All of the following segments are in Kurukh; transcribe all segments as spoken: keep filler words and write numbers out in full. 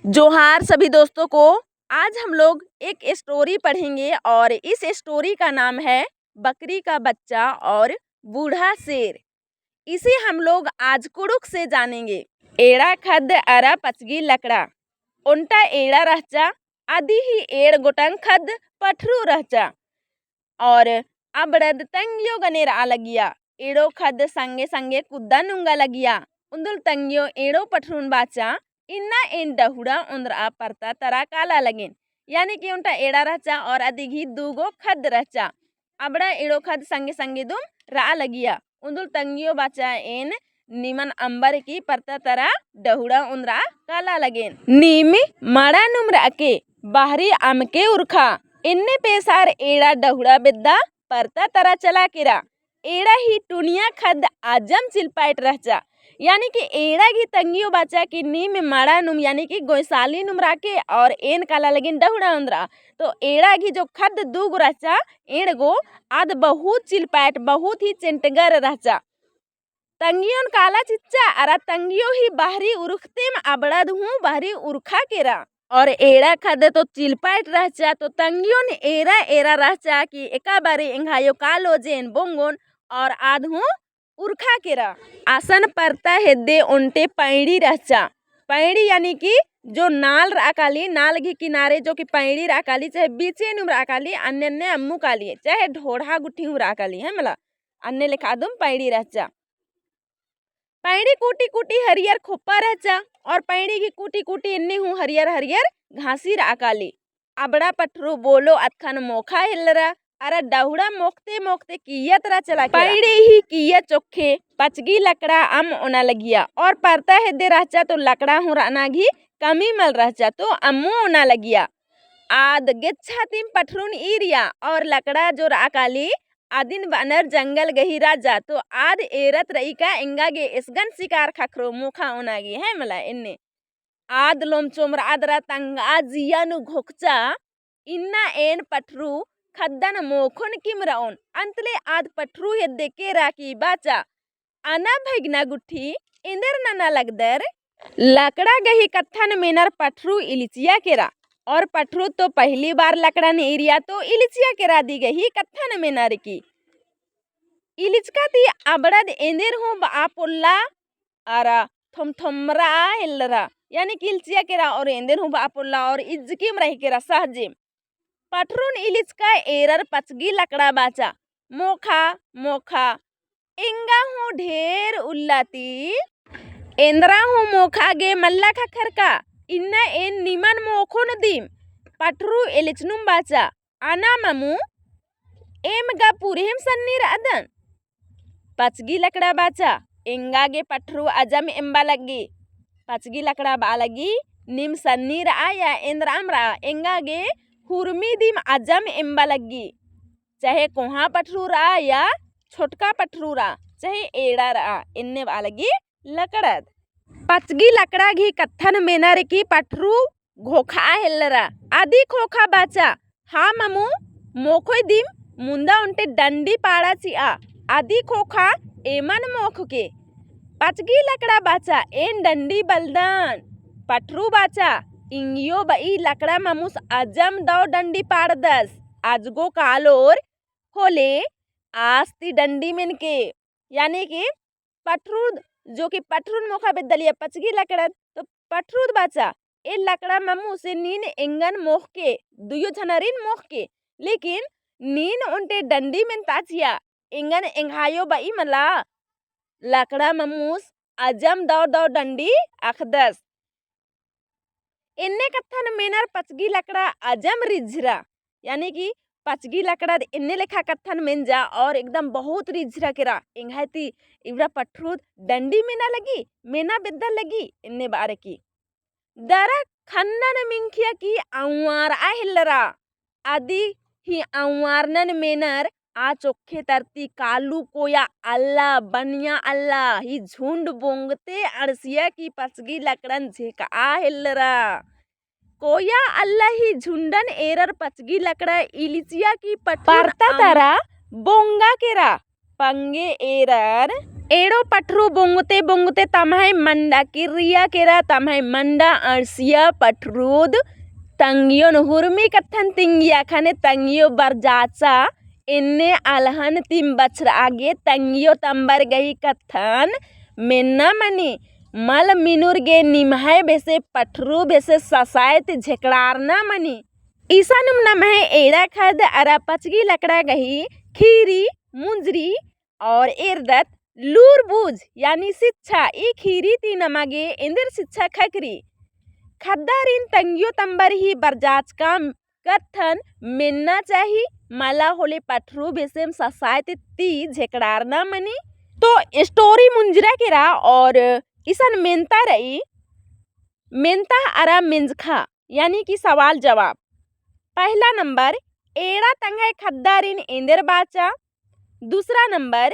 जोहार सभी दोस्तों को। आज हम लोग एक story पढ़ेंगे और इस story का नाम है बकरी का बच्चा और बूढ़ा शेर। इसे हम लोग आज कुँड़ुख़ से जानेंगे। एड़ा ख़द्द अरा पचगी लकड़ा। ओन्टा एड़ा रहचा, अदी ही एंड़ गोटंग ख़द्द पठरू रहचा। और अबड़द तंग्यो गने रआ लगिया। एंड़ो ख़द्द संगे संगे कुद्दा नुंगा लगिया। उन्दुल तंग्यो एंड़ो पठरून बाचा, इन्ना एन डहुड़ा ओन्द्रआ परता तरा काला लगेन। यानी कि ओन्टा एड़ा रहचा और अदी गही दू गो ख़द्द रहचा। अबड़ा एंड़ो ख़द्द संगे संगे दुम रआ लगिया। उन्दुल तंग्यो बाचा, एन निमन अम्बर की परता तरा डहुड़ा ओन्द्रआ काला लगेन। नीम मड़ा नुम रअके, बहरी अमके उरखा। एन्ने पेसार एड़ा डहुड़ा बेद्दा परता तरा चला केरा। एड़ा ही टुनिया ख़द्द अजम चिलपाएट रहचा। यानी कि एड़ा गही तंग्यो बाचा कि नीम मड़ा नुम, यानी कि गोइसाली नुम रअके और एन काला लगेन डहुड़ा ओन्द्रआ। तो एड़ा गही जो ख़द्द दू गो रहचा, एंड़ गो, आद बहुत चिलपाएट, बहुत ही चेंटगर रहचा। तंग्योन काला चिच्चा, अरा तंग्यो ही बहरी उरखतेम अबड़द हूँ बहरी उरखा केरा। और एड़ा ख़द्द तो चिलपाएट रहचा, तो तंग्योन एरा एरा रहचा कि एका बारी एंग्हायो कालो जे एन बोंगोन और आद हूँ उरखा केरा। असन परता हेद्दे ओन्टे पैंड़ी रहचा। पैंड़ी यानी कि जो नाल रआ काली, नाल गही किनारे जो कि पैंड़ी रआ काली, चाहे बीचे नुम रआ काली, अन्ने अन्ने अम्मू काली, चाहे ढोढ़ा गुट्ठी हूँ रआ काली, है मला, अन्ने लेखा अदुम पैंड़ी रहचा। पैंड़ी कूटी कूटी हरियर खोप्पा रहचा और पैंड़ी गही कूटी कूटी एन्ने हूँ हरियर हरियर घासी रआ काली। अबड़ा पठरू बोलो अतखन मोखा हेल्लरा, अरा डहुड़ा मोखते मोखते किइय्या तरा चला केरा। पैंड़ी ही किइय्या चोखे पचगी लकड़ा अम्म ओना लगिया और परता हेद्दे रहचा तो लकड़ा हूँ रअना गही कमी मल रहचा तो अम्मू ओना लगिया। आद गेच्छा तिम पठरून ईरिया और लकड़ा जो रआ काली अदिन बअनर जंगल गही राजा, तो आद एरत रई का एंगा गे एसगन सिकार ख़क्खरो मोखा ओना गे, है मला एन्ने। आद लोमचोम रअदरा तंगआ जिया नू घोखचा, इन्ना एन पठरू ख़द्दन मोखोन किम रओन, अन्तले आद पठरू हेद्दे केरा की बाचा, अना भइगना गुट्ठी, एन्देर नना लगदर? लकड़ा गही कत्थन मेनर पठरू इलिचिया केरा। और पठरू तो पहली बार लकड़न ईरिया तो इलिचिया केरा अदी गही कत्थन मेनर की। इलिचका ती अबड़द एन्देर हूँ बआ पोल्ला अरा थोमथोमरा हेल्लरा। यानी कि इलिचिया केरा और एन्देर हूँ बआ पोल्ला और इज्जकिम रही केरा सहजिम। पठरून इलिचका एरर पचगी लकड़ा बाचा, मोखा, मोखा, एंगा हूँ ढेर उल्ला ती एन्दरा हूँ मोखा गे मल्ला ख़क्खरका, इन्ना एन निमन मोखोन दिम। पठरू एलिचनुम बाचा, अना ममू, एम गा पुरहिम सन्नी रअदन। पचगी लकड़ा बाचा, एंगा गे पठरू अजम एम्बा लग्गी। पचगी लकड़ा बआ लग्गी, नीम सन्नी रआ या एन्दराम रआ, एंगा गे हुरमी दिम अजम एम्बा लग्गी। चाहे कोहाँ पठरू रआ या छोटका पठरू रआ, चाहे एड़ा रआ, एन्ने बआ लग्गी लकड़द। पचगी लकड़ा गही कत्थन मेनर की पठरू घोखा हेल्लरा। अदी खोखा बाचा, हाँ ममू, मोखोय दिम मुन्दा ओन्टे डंडी पाड़ा चिआ। अदी खोखा एमन मोखके। पचगी लकड़ा बाचा, एन डंडी बलदन। पठरू बाचा, इंगियो बई लकड़ा ममुस अजम दौ डंडी पाड़दस। अजगो कालोर होले आस ती डंडी मेनके। यानी कि पठरूद, जो कि पठरून मोखा बेद्दलिया पचगी लकड़द, तो पठरूद बाचा, ए लकड़ा ममुस नीन एंगन मोखके, दुयो झनरिन मोखके, लेकिन नीन ओन्टे डंडी मेन्ता चिआ, एंगन एंग्हायो बई मला, लकड़ा ममुस अजम दौ दौ डंडी अख़दस। एन्ने कत्थन मेनर पचगी लकड़ा अजम रिझरा, यानी कि पचगी लकड़ा एन्ने लेखा कत्थन मेंजा और एकदम बहुत रिझरा केरा, एंग्है ती इबड़ा पठरूद डंडी मेना लगी, मेना बेद्दा लगी, एन्ने बारे की। दरा खन्नन मिंखिया की अउंवार आ हेल्लरा। अदी ही अउंवारनन मेनर आ चोखे तरती कालू कोया अल्ला, बनिया अल्ला, ही झुंड बोंगते अंड़सिया की पचगी लकड़न झेकआ हेल्लरा। कोया अल्ला ही झुंडन एरर पचगी लकड़ा इलिचिया की पठरून परता अम- तरा बोंगा केरा। पंगे एरर एड़ो पठरू बोंगते बोंगते तम्है मंडा किर्रिया केरा, तम्है मंडा अंड़सिया पठरूद तंगियोन हुरमी कत्थन तिंगिया ख़ने तंगियो बरजाचा। एन्ने अलहन तिम बछरआ गे तंगियो तम्बर गही कत्थन मेन्ना मनी। मल मिनुर गे निम्है बेसे पठरू बेसे ससाय ती झेकड़ारना मनी। इसानुम नम्है एड़ा ख़द्द अरा पचगी लकड़ा गही खीरी, मुंजरी और एरदत लूर बूझ यानी शिक्षा ई खीरी ती नमा गे एन्देर शिक्षा ख़क्खरी। ख़द्दारिन तंगियो तम्बर ही बरजाचका कत्थन मेन्ना चाही, मला होले पठरू बेसेम ससाय ती झेकड़ारना मनी। तो story मुंजरा केरा और इसन मेन्ता रई, मेन्ता अरा मेंजखा यानी कि सवाल जवाब। पहला नंबर, एड़ा तंग्है ख़द्दारिन एन्देर बाचा। दूसरा नंबर,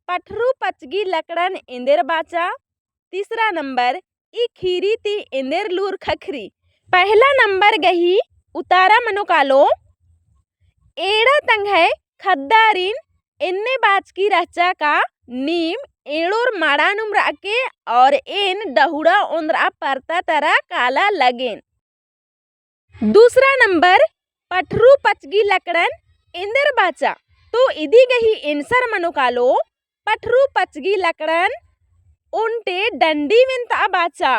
पठरू पचगी लकड़न एन्देर बाचा। तीसरा नंबर, ई खीरी ती एन्देर लूर ख़क्खरी। पहला नंबर गही उतारा मनो कालो, एड़ा तंग्है ख़द्दारिन एन्ने बाचकी रहचा का नीम एड़ोर माड़ानुम रअके और एन डहुड़ा ओन्द्रआ परता तरा काला लगेन। दूसरा नंबर, पठरू पचगी लकड़न एन्देर बाचा। तो इदी गही answer मनो कालो, पठरू पचगी लकड़न ओन्टे डंडी मेन्ता बाचा।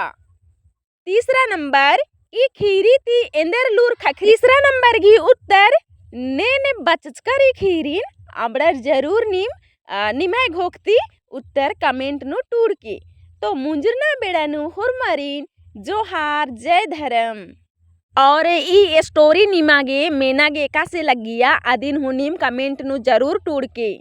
तीसरा नंबर, ई खीरी ती एन्देर लूर ख़क्खरी। तीसरा नंबर गही उत्तर ने ने बचचकर ई खीरिन अबड़र जरूर नीम, अ, निम्है घोख ती उत्तर comment नू टूड़की। तो मुंजरना बेड़ा नू होरमारिन जोहार, जय धरम। और ई story निमा गे मेना गे एकासे लग्गिया अदिन हूँ नीम comment नू जरूर टूड़की।